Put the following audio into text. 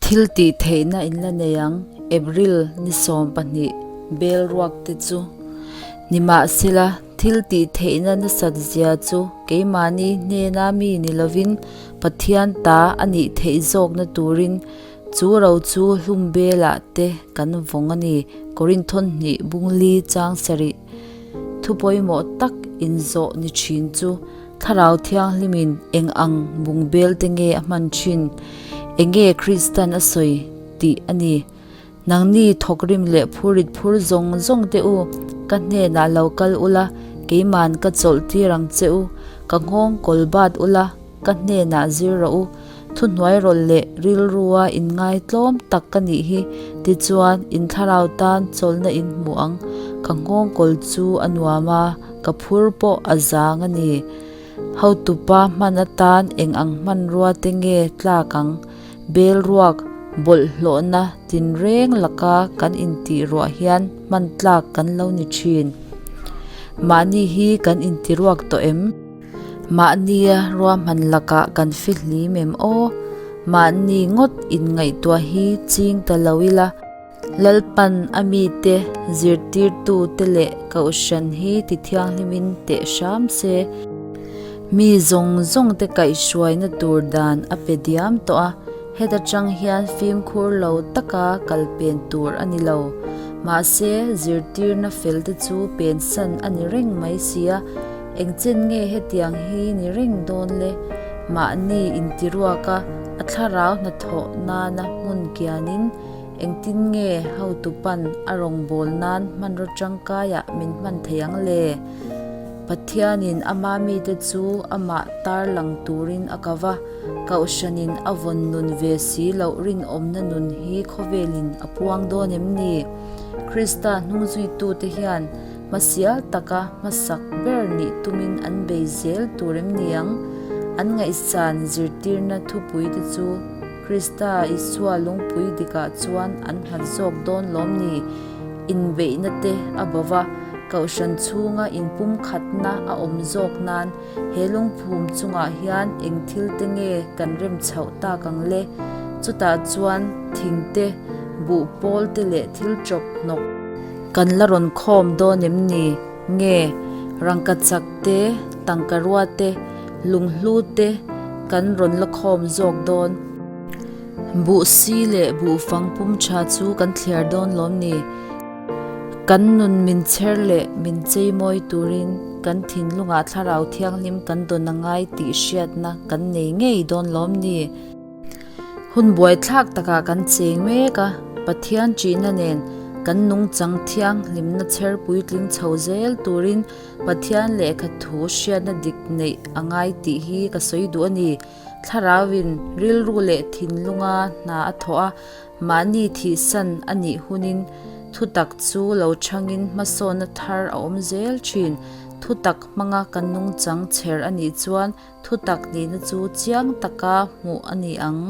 Thil tih theihna in la nei ang, April ni 12 bel ruak te chu. Nimahsela, thil tih theihna nasat zia chu keimahni hnena mi ni lovin Pathian ta a nih theih zawkna turin chu ro chu hlum belah te kan vawng a ni, Korinthon hnih bungli chang sarih. Thu pawimawh tak inzawh ni thin chu Thlarau Thianghlimin eng ang bungbel te nge a hman thin? Enge Kristan a sawi tih a ni. Nangni thawkrim leh phurit phur zawng zawng te u, ka hnenah lo kal ula, keiman ka chawlh tir ang che u, ka nghawng kawl bat ula, ka hnenah zir rawh u, thuhnuai rawlh leh rilrua inngai tlawm tak ka nih hi, tichuan in thlarau tan chawlhna in hmu ang, ka nghawng kawl chu a nuam a, ka phur pawh a zang a ni. Hotupa hman atan eng ang hmanrua te nge tlak ang? Bel ruak bawlhhlawhna tinreng laka kan intih ruah hian hman tlak kan lo ni thin. Mahni hi kan intiruak tawh em? Mahnia ruahman lakah kan fihlim em aw? Mahni ngawt inngaihtuah hi ching ta lo ila, Lalpan a mite, zirtirtute leh kohhran hi tithianghlimin teh hram se. Mi zawng zawngte kaihhruaina tur dan a pe diam tawh a, heta tang hian fimkhur lo taka kal pen tur a ni lo. Mahse, zirtirna felte chu pensan a ni reng mai si a. Engchen nge hetiang hi ni reng dawn le? Mahni intiruak a, a thlarau hnathawh nana hmun kianin engtin nge hotupan a rawngbâwl nan hmanraw tangkaiah min hman thei ang le? Pathianin ama mite chu amah tarlang turin a kau va, Kohhranin a vawn nun ve si loh rinawmna nun hi khawvelin a puang dawn em ni? Krista hnungzuitute hian Hmasial taka hmasak ber nih tumin an bei zel tur em ni ang? An ngaihsan zirtirna thupuite chu Krista Isua lungpui dikah chuan an nghat zawk dawn lawm ni? Inbeihna te a bo va, Kohhran chhunga inpumkhatna a awm zawk nan he lungphum chungah hian eng thil te nge kan rem chhoh tak ang le? Chutah chuan thing te, buh pawl te leh thil chawp hnawk. Kan la rawn khawm dawn em ni? Nge, rangkachak te, tangkarua te, lunghlu te kan rawn la khawm zawk dawn? Buh si leh buh fang pum tha chu kan thliar dawn lawm ni? Kan nun min chher leh min cheimawi turin kan thinlungah thlarau thianghlim kan dawn a ngai tih hriatna kan nei ngei dawn lawm ni? Hun buaithlak takah kan cheng mek a, Pathian ṭihna nen kan nungchang thianghlimna chher puitling chho zel turin Pathian lehkha thu hriatna dik neih a ngai tih hi ka sawi duh a ni. Thlarauin rilru leh thinlunga hna a thawh a, mahni thihsan a nih hunin thutak chu lo chhangin hmasawnna thar a awm zel ṭhin. Thutak hmanga kan nungchang chher a nih chuan Thutak nihna chu chiang taka hmuh a ni ang.